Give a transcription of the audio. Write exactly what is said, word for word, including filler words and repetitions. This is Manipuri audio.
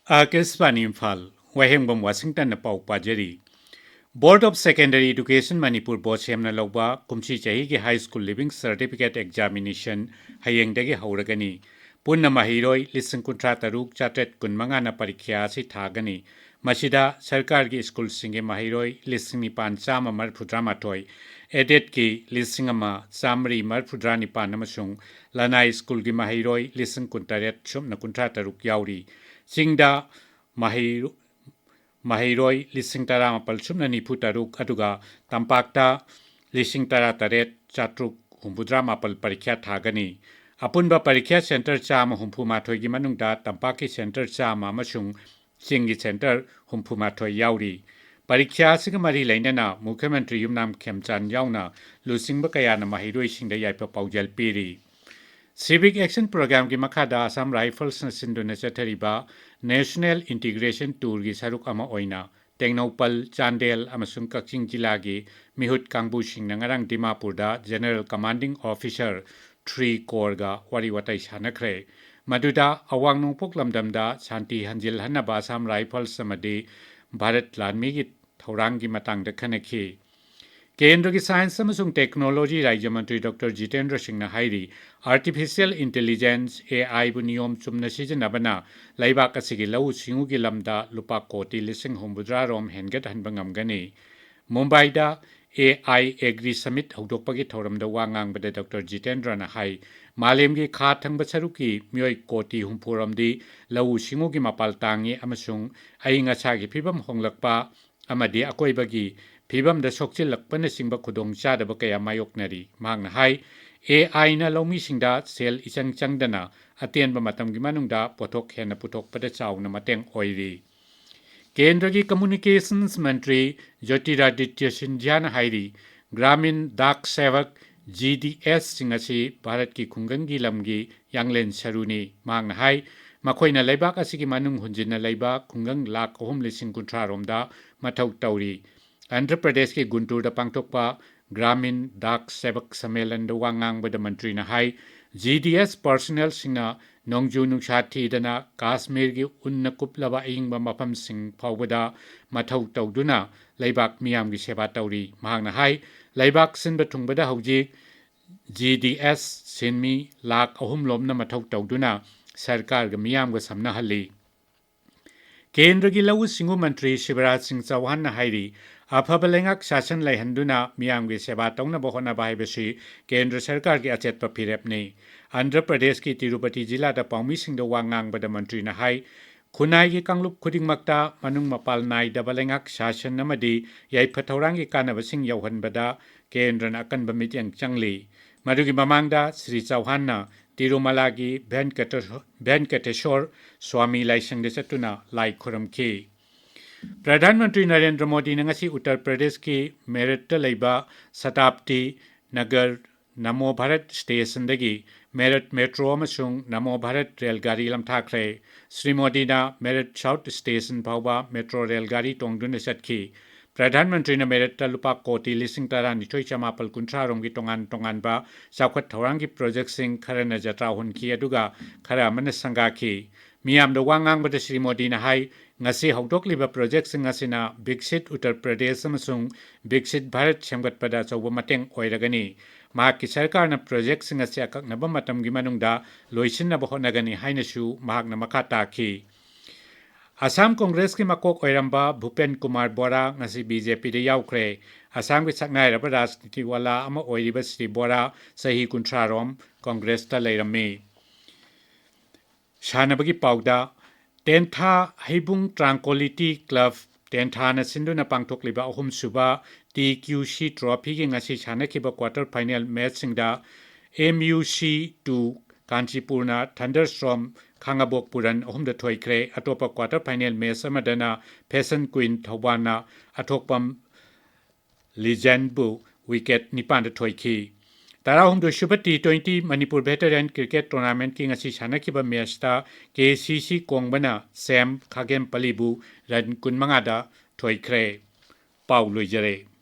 ꯑꯥꯀꯥꯁꯕꯥꯅꯤ ꯏꯝꯐꯥꯜ, ꯋꯥꯍꯦꯡꯕꯝ ꯋꯥꯁꯤꯡꯇꯟꯅ ꯄꯥꯎ ꯄꯥꯖꯔꯤ꯫ Board of Secondary Education Manipur ꯕꯣꯔꯗ ꯁꯦꯝꯅ ꯂꯧꯕ ꯀꯨꯝꯁꯤ ꯆꯍꯤꯒꯤ High School Leaving Certificate Examination ꯍꯌꯦꯡꯗꯒꯤ ꯍꯧꯔꯒꯅꯤ꯫ ꯄꯨꯟꯅ ꯃꯍꯩꯔꯣꯏ ꯂꯤꯁꯤꯡ ꯀꯨꯟꯊ꯭ꯔꯥ ꯇꯔꯨꯛ ꯆꯥꯇ꯭ꯔꯦꯠ ꯀꯨꯟꯃꯉꯥꯅ ꯄꯔꯤꯈ꯭ꯌꯥ ꯑꯁꯤ ꯊꯥꯒꯅꯤ꯫ ꯃꯁꯤꯗ ꯁꯔꯀꯥꯔꯒꯤ ꯁ꯭ꯀꯨꯜꯁꯤꯡꯒꯤ ꯃꯍꯩꯔꯣꯏ ꯂꯤꯁꯤꯡ ꯅꯤꯄꯥꯟ ꯆꯥꯝꯃ ꯃꯔꯤꯐꯨꯇꯔꯥ ꯃꯥꯊꯣꯏ, aided ꯀꯤ ꯂꯤꯁꯤꯡ ꯑꯃ ꯆꯥꯃꯔꯤ ꯃꯔꯤꯐꯨꯇꯔꯥ ꯅꯤꯄꯥꯟ ꯑꯃꯁꯨꯡ ꯂꯅꯥꯏ ꯁ꯭ꯀꯨꯜꯒꯤ ꯃꯍꯩꯔꯣꯏ ꯂꯤꯁꯤꯡ ꯀꯨꯟꯇꯔꯦꯠ ꯁꯨꯞꯅ ꯀꯨꯟꯊ꯭ꯔꯥ ꯇꯔꯨꯛ ꯌꯥꯎꯔꯤ꯫ ꯆꯤꯡꯗ ꯃꯍꯩ-, ꯃꯍꯩꯔꯣꯏ ꯂꯤꯁꯤꯡ ꯇꯔꯥꯃꯥꯄꯜ ꯁꯨꯞꯅ ꯅꯤꯐꯨ ꯇꯔꯨꯛ, ꯑꯗꯨꯒ ꯇꯝꯄꯥꯛꯇ ꯂꯤꯁꯤꯡ ꯇꯔꯥꯇꯔꯦꯠ ꯆꯥꯇ꯭ꯔꯨꯛ ꯍꯨꯝꯐꯨꯇꯔꯥ ꯃꯥꯄꯜ ꯄꯔꯤꯈ꯭ꯌꯥ ꯊꯥꯒꯅꯤ꯫ ꯑꯄꯨꯟꯕ ꯄꯔꯤꯈ꯭ꯌꯥ center ꯆꯥꯝꯃ ꯍꯨꯝꯐꯨ ꯃꯥꯊꯣꯏꯒꯤ ꯃꯅꯨꯡꯗ ꯇꯝꯄꯥꯛꯀꯤ center ꯆꯥꯝꯃ ꯑꯃꯁꯨꯡ ꯆꯤꯡꯒꯤ center ꯍꯨꯝꯐꯨ ꯃꯥꯊꯣꯏ ꯌꯥꯎꯔꯤ꯫ ꯄꯔꯤꯈ꯭ꯌꯥ ꯑꯁꯤꯒ ꯃꯔꯤ ꯂꯩꯅꯅ ꯃꯨꯈ꯭ꯌ ꯃꯟꯇ꯭ꯔꯤ ꯌꯨꯝꯅꯥꯝ ꯈꯦꯝꯆꯥꯟ ꯌꯥꯎꯅ ꯂꯨꯆꯤꯡꯕ ꯀꯌꯥꯅ ꯃꯍꯩꯔꯣꯏꯁꯤꯡꯗ ꯌꯥꯏꯐ ꯄꯥꯎꯖꯦꯜ ꯄꯤꯔꯤ꯫ Civic Action Programꯒꯤ ꯃꯈꯥꯗ Assam Riflesꯅ ꯁꯤꯟꯗꯨꯅ ꯆꯠꯊꯔꯤꯕ National Integration Tourꯒꯤ ꯁꯔꯨꯛ ꯑꯃ ꯑꯣꯏꯅ ꯇꯦꯡꯅꯧꯄꯜ, ꯆꯥꯟꯗꯦꯜ ꯑꯃꯁꯨꯡ ꯀꯛꯆꯤꯡ ꯖꯤꯂꯥꯒꯤ ꯃꯤꯍꯨꯠ ꯀꯥꯡꯕꯨꯁꯤꯡꯅ ꯉꯔꯥꯡ ꯗꯤꯃꯥꯄꯨꯔꯗ General Commanding Officer three Corpsꯒ ꯋꯥꯔꯤ ꯋꯥꯇꯥꯏ ꯁꯥꯟꯅꯈ꯭ꯔꯦ꯫ ꯃꯗꯨꯗ ꯑꯋꯥꯡ ꯅꯣꯡꯄꯣꯛ ꯂꯝꯗꯝꯗ ꯁꯥꯟꯇꯤ ꯍꯟꯖꯤꯜꯍꯟꯅꯕ Assam Rifles ꯑꯃꯗꯤ ꯚꯥꯔꯠ ꯂꯥꯟꯃꯤꯒꯤ ꯊꯧꯔꯥꯡꯒꯤ ꯃꯇꯥꯡꯗ ꯈꯟꯅꯈꯤ꯫ ꯀꯦꯟꯗ꯭ꯔꯒꯤ Science ꯑꯃꯁꯨꯡ Technology ꯔꯥꯖ꯭ꯌ ꯃꯟꯇ꯭ꯔꯤ Doctor ꯖꯤꯇꯦꯟꯗ꯭ꯔ ꯁꯤꯡꯅ ꯍꯥꯏꯔꯤ, Artificial Intelligence, AIꯕꯨ ꯅꯤꯌꯣꯝ ꯆꯨꯝꯅ ꯁꯤꯖꯤꯟꯅꯕꯅ ꯂꯩꯕꯥꯛ ꯑꯁꯤꯒꯤ ꯂꯧꯎ ꯁꯤꯡꯎꯒꯤ ꯂꯝꯗ ꯂꯨꯄꯥ ꯀꯣꯇꯤ ꯂꯤꯁꯤꯡ ꯍꯨꯝꯐꯨꯇꯔꯥ ꯔꯣꯝ ꯍꯦꯟꯒꯠꯍꯟꯕ ꯉꯝꯒꯅꯤ꯫ ꯃꯨꯝꯕꯥꯏꯗ AI Agri Summit ꯍꯧꯗꯣꯛꯄꯒꯤ ꯊꯧꯔꯝꯗ ꯋꯥ ꯉꯥꯡꯕꯗ Doctor ꯖꯤꯇꯦꯟꯗ꯭ꯔꯅ ꯍꯥꯏ, ꯃꯥꯂꯦꯝꯒꯤ ꯈꯥ ꯊꯪꯕ ꯁꯔꯨꯛꯀꯤ ꯃꯤꯑꯣꯏ ꯀꯣꯇꯤ ꯍꯨꯝꯐꯨ ꯔꯣꯝꯗꯤ ꯂꯧꯎ ꯁꯤꯡꯎꯒꯤ ꯃꯄꯥꯜ ꯇꯥꯡꯉꯤ ꯑꯃꯁꯨꯡ ꯑꯏꯪ ꯑꯁꯥꯒꯤ ꯐꯤꯕꯝ ꯍꯣꯡꯂꯛꯄ ꯑꯃꯗꯤ ꯑꯀꯣꯏꯕꯒꯤ ꯐꯤꯕꯝꯗ ꯁꯣꯛꯆꯤꯜꯂꯛꯄꯅꯆꯤꯡꯕ ꯈꯨꯗꯣꯡꯆꯥꯗꯕ ꯀꯌꯥ ꯃꯥꯌꯣꯛꯅꯔꯤ꯫ ꯃꯍꯥꯛꯅ ꯍꯥꯏ, AIꯅ ꯂꯧꯃꯤꯁꯤꯡꯗ ꯁꯦꯜ ꯏꯆꯪ ꯆꯪꯗꯅ ꯑꯇꯦꯟꯕ ꯃꯇꯝꯒꯤ ꯃꯅꯨꯡꯗ ꯄꯣꯠꯊꯣꯛ ꯍꯦꯟꯅ ꯄꯨꯊꯣꯛꯄꯗ ꯆꯥꯎꯅ ꯃꯇꯦꯡ ꯑꯣꯏꯔꯤ꯫ ꯀꯦꯟꯗ꯭ꯔꯒꯤ Communications ꯃꯟꯇ꯭ꯔꯤ ꯖꯣꯇꯤꯔꯥꯗꯤꯇ꯭ꯌ ꯁꯤꯟꯙ꯭ꯌꯥꯅ ꯍꯥꯏꯔꯤ, Gramin Dak Sevak, GDSꯁꯤꯡ ꯑꯁꯤ ꯚꯥꯔꯠꯀꯤ ꯈꯨꯡꯒꯪꯒꯤ ꯂꯝꯒꯤ ꯌꯥꯡꯂꯦꯟ ꯁꯔꯨꯅꯤ꯫ ꯃꯍꯥꯛꯅ ꯍꯥꯏ, ꯃꯈꯣꯏꯅ ꯂꯩꯕꯥꯛ ꯑꯁꯤꯒꯤ ꯃꯅꯨꯡ ꯍꯨꯟꯖꯤꯟꯅ ꯂꯩꯕ ꯈꯨꯡꯒꯪ ꯂꯥꯈ ꯑꯍꯨꯝ ꯂꯤꯁꯤꯡ ꯀꯨꯟꯊ꯭ꯔꯥ ꯔꯣꯝꯗ ꯃꯊꯧ ꯇꯧꯔꯤ꯫ ꯑꯟꯙ꯭ꯔ ꯄ꯭ꯔꯗꯦꯁꯀꯤ ꯒꯨꯟꯇꯨꯔꯗ ꯄꯥꯡꯊꯣꯛꯄ Gramin Dak Sevak Sammelanꯗ ꯋꯥ ꯉꯥꯡꯕꯗ ꯃꯟꯇ꯭ꯔꯤꯅ ꯍꯥꯏ, GDS personnelꯁꯤꯡꯅ ꯅꯣꯡꯖꯨ ꯅꯨꯡꯁꯥ ꯊꯤꯗꯅ ꯀꯥꯁꯃꯤꯔꯒꯤ ꯎꯟꯅ ꯀꯨꯞꯂꯕ ꯑꯏꯪꯕ ꯃꯐꯝꯁꯤꯡ ꯐꯥꯎꯕꯗ ꯃꯊꯧ ꯇꯧꯗꯨꯅ ꯂꯩꯕꯥꯛ ꯃꯤꯌꯥꯝꯒꯤ ꯁꯦꯕꯥ ꯇꯧꯔꯤ꯫ ꯃꯍꯥꯛꯅ ꯍꯥꯏ, ꯂꯩꯕꯥꯛ ꯁꯤꯟꯕ ꯊꯨꯡꯕꯗ ꯍꯧꯖꯤꯛ ꯖꯤ ꯗꯤ ꯑꯦꯁ ꯁꯤꯟꯃꯤ ꯂꯥꯈ ꯑꯍꯨꯝ ꯂꯣꯝꯅ ꯃꯊꯧ ꯇꯧꯗꯨꯅ ꯁꯔꯀꯥꯔꯒ ꯃꯤꯌꯥꯝꯒ ꯁꯝꯅꯍꯜꯂꯤ꯫ ꯀꯦꯟꯗ꯭ꯔꯒꯤ ꯂꯧꯎ ꯁꯤꯡꯎ ꯃꯟꯇ꯭ꯔꯤ ꯁꯤꯕꯔꯥꯖ ꯁꯤꯡ ꯆꯧꯍꯥꯟꯅ ꯍꯥꯏꯔꯤ, ꯑꯐꯕ ꯂꯩꯉꯥꯛ ꯁꯥꯁꯟ ꯂꯩꯍꯟꯗꯨꯅ ꯃꯤꯌꯥꯝꯒꯤ ꯁꯦꯕꯥ ꯇꯧꯅꯕ ꯍꯣꯠꯅꯕ ꯍꯥꯏꯕꯁꯤ ꯀꯦꯟꯗ꯭ꯔ ꯁꯔꯀꯥꯔꯒꯤ ꯑꯆꯦꯠꯄ ꯐꯤꯔꯦꯞꯅꯤ꯫ ꯑꯟꯙ꯭ꯔ ꯄ꯭ꯔꯗꯦꯁꯀꯤ ꯇꯤꯔꯨꯄꯇꯤ ꯖꯤꯂꯥꯗ ꯄꯥꯎꯃꯤꯁꯤꯡꯗ ꯋꯥ ꯉꯥꯡꯕꯗ ꯃꯟꯇ꯭ꯔꯤꯅ ꯍꯥꯏ, ꯈꯨꯟꯅꯥꯏꯒꯤ ꯀꯥꯡꯂꯨꯞ ꯈꯨꯗꯤꯡꯃꯛꯇ ꯃꯅꯨꯡ ꯃꯄꯥꯜ ꯅꯥꯏꯗꯕ ꯂꯩꯉꯥꯛ ꯁꯥꯁꯟ ꯑꯃꯗꯤ ꯌꯥꯏꯐ ꯊꯧꯔꯥꯡꯒꯤ ꯀꯥꯟꯅꯕꯁꯤꯡ ꯌꯧꯍꯟꯕꯗ ꯀꯦꯟꯗ꯭ꯔꯅ ꯑꯀꯟꯕ ꯃꯤꯠꯌꯦꯡ ꯆꯪꯂꯤ꯫ ꯃꯗꯨꯒꯤ ꯃꯃꯥꯡꯗ ꯁ꯭ꯔꯤ ꯆꯧꯍꯥꯟꯅ ꯇꯤꯔꯨꯃꯂꯥꯒꯤ ꯚꯦꯟꯀꯇꯦꯁ-, ꯚꯦꯟꯀꯇꯦꯁꯣꯔ ꯁ꯭ꯋꯥꯃꯤ ꯂꯥꯏꯁꯪꯗ ꯆꯠꯇꯨꯅ ꯂꯥꯏ ꯈꯨꯔꯨꯝꯈꯤ꯫ ꯄ꯭ꯔꯙꯥꯟ ꯃꯟꯇ꯭ꯔꯤ ꯅꯔꯦꯟꯗ꯭ꯔ ꯃꯣꯗꯤꯅ ꯉꯁꯤ ꯎꯠꯇꯔ ꯄ꯭ꯔꯗꯦꯁꯀꯤ ꯃꯦꯔꯠꯇ ꯂꯩꯕ ꯁꯇꯥꯕꯇꯤ ꯅꯒꯔ ꯅꯃꯣ ꯚꯥꯔꯠ ꯁ꯭ꯇꯦꯁꯟꯗꯒꯤ ꯃꯦꯔꯠ ꯃꯦꯇ꯭ꯔꯣ ꯑꯃꯁꯨꯡ ꯅꯃꯣ ꯚꯥꯔꯠ ꯔꯦꯜ ꯒꯥꯔꯤ ꯂꯝꯊꯥꯈ꯭ꯔꯦ꯫ ꯁ꯭ꯔꯤ ꯃꯣꯗꯤꯅ ꯃꯦꯔꯠ ꯁꯥꯎꯠ ꯁ꯭ꯇꯦꯁꯟ ꯐꯥꯎꯕ ꯃꯦꯇ꯭ꯔꯣ ꯔꯦꯜ ꯒꯥꯔꯤ ꯇꯣꯡꯗꯨꯅ ꯆꯠꯈꯤ꯫ ꯄ꯭ꯔꯙꯥꯟ ꯃꯟꯇ꯭ꯔꯤꯅ ꯃꯦꯔꯠꯇ ꯂꯨꯄꯥ ꯀꯣꯇꯤ ꯂꯤꯁꯤꯡ ꯇꯔꯥꯅꯤꯊꯣꯏ ꯆꯃꯥꯄꯜ ꯀꯨꯟꯊ꯭ꯔꯥ ꯔꯣꯝꯒꯤ ꯇꯣꯉꯥꯟ ꯇꯣꯉꯥꯟꯕ ꯆꯥꯎꯈꯠ ꯊꯧꯔꯥꯡꯒꯤ ꯄ꯭ꯔꯣꯖꯦꯛꯁꯤꯡ ꯈꯔꯅ ꯖꯇ꯭ꯔꯥ ꯍꯨꯟꯈꯤ, ꯑꯗꯨꯒ ꯈꯔ ꯑꯃꯅ ꯁꯪꯒꯥꯈꯤ꯫ ꯃꯤꯌꯥꯝꯗ ꯋꯥ ꯉꯥꯡꯕꯗ ꯁ꯭ꯔꯤ ꯃꯣꯗꯤꯅ ꯍꯥꯏ, ꯉꯁꯤ ꯍꯧꯗꯣꯛꯂꯤꯕ ꯄ꯭ꯔꯣꯖꯦꯛꯁꯤꯡ ꯑꯁꯤꯅ ꯕꯤꯛꯁꯤꯠ ꯎꯠꯇꯔ ꯄ꯭ꯔꯗꯦꯁ ꯑꯃꯁꯨꯡ ꯕꯤꯛꯁꯤꯠ ꯚꯥꯔꯠ ꯁꯦꯝꯒꯠꯄꯗ ꯑꯆꯧꯕ ꯃꯇꯦꯡ ꯑꯣꯏꯔꯒꯅꯤ꯫ ꯃꯍꯥꯛꯀꯤ ꯁꯔꯀꯥꯔꯅ ꯄ꯭ꯔꯣꯖꯦꯛꯁꯤꯡ ꯑꯁꯤ ꯑꯀꯛꯅꯕ ꯃꯇꯝꯒꯤ ꯃꯅꯨꯡꯗ ꯂꯣꯏꯁꯤꯟꯅꯕ ꯍꯣꯠꯅꯒꯅꯤ ꯍꯥꯏꯅꯁꯨ ꯃꯍꯥꯛꯅ ꯃꯈꯥ ꯇꯥꯈꯤ꯫ ꯑꯁꯥꯝ ꯀꯣꯡꯒ꯭ꯔꯦꯁꯀꯤ ꯃꯀꯣꯛ ꯑꯣꯏꯔꯝꯕ ꯚꯨꯄꯦꯟ ꯀꯨꯃꯥꯔ ꯕꯣꯔꯥ ꯉꯁꯤ ꯕꯤ ꯖꯦ ꯄꯤꯗ ꯌꯥꯎꯈ꯭ꯔꯦ꯫ ꯑꯁꯥꯝꯒꯤ ꯁꯛꯅꯥꯏꯔꯕ ꯔꯥꯖꯅꯤꯇꯤꯋꯥꯂꯥ ꯑꯃ ꯑꯣꯏꯔꯤꯕ ꯁ꯭ꯔꯤ ꯕꯣꯔꯥ ꯆꯍꯤ ꯀꯨꯟꯊ꯭ꯔꯥ ꯔꯣꯝ ꯀꯣꯡꯒ꯭ꯔꯦꯁꯇ ꯂꯩꯔꯝꯃꯤ꯫ ꯁꯥꯟꯅꯕꯒꯤ ꯄꯥꯎꯗ, ꯇꯦꯟꯊꯥ ꯍꯩꯕꯨꯡ ꯇ꯭ꯔꯥꯡꯀꯣꯂꯤꯇꯤ ꯀ꯭ꯂꯕ ꯇꯦꯟꯊꯥꯅ ꯁꯤꯟꯗꯨꯅ ꯄꯥꯡꯊꯣꯛꯂꯤꯕ ꯑꯍꯨꯝꯁꯨꯕ ꯇꯤ ꯀ꯭ꯌꯨ ꯁꯤ ꯇ꯭ꯔꯣꯐꯤꯒꯤ ꯉꯁꯤ ꯁꯥꯟꯅꯈꯤꯕ ꯀ꯭ꯋꯥꯇꯔ ꯐꯥꯏꯅꯦꯜ ꯃꯦꯆꯁꯤꯡꯗ ꯑꯦꯝ ꯌꯨ ꯁꯤ ꯇꯨ ꯀꯥꯟꯆꯤꯄꯨꯔꯅ ꯊꯟꯗꯔ ꯁ꯭ꯇꯣꯔꯝ ꯈꯥꯉꯕꯣꯛ ꯄꯨꯔꯟ ꯑꯍꯨꯝꯗ ꯊꯣꯏꯈ꯭ꯔꯦ꯫ ꯑꯇꯣꯞꯄ ꯀ꯭ꯋꯥꯇꯔ ꯐꯥꯏꯅꯦꯜ ꯃꯦꯆ ꯑꯃꯗꯅ ꯐꯦꯁꯟ ꯀ꯭ꯋꯤꯟ ꯊꯧꯕꯥꯜꯅ ꯑꯊꯣꯛꯄꯝ ꯂꯤꯖꯦꯟꯕꯨ ꯋꯤꯀꯦꯠ ꯅꯤꯄꯥꯟꯗ ꯊꯣꯏꯈꯤ꯫ ꯇꯔꯥꯍꯨꯝꯗꯣꯏ ꯁꯨꯕ T twenty Manipur veteran cricket ꯇꯣꯔꯅꯥꯃꯦꯟꯠꯀꯤ ꯉꯁꯤ ꯁꯥꯟꯅꯈꯤꯕ ꯃꯦꯆꯇ ꯀꯦ ꯁꯤ ꯁꯤ ꯀꯣꯡꯕꯅ ꯁꯦꯝ ꯈꯥꯒꯦꯝꯄꯜꯂꯤꯕꯨ ꯔꯟ ꯀꯨꯟꯃꯉꯥꯗ ꯊꯣꯏꯈ꯭ꯔꯦ꯫ ꯄꯥꯎ ꯂꯣꯏꯖꯔꯦ꯫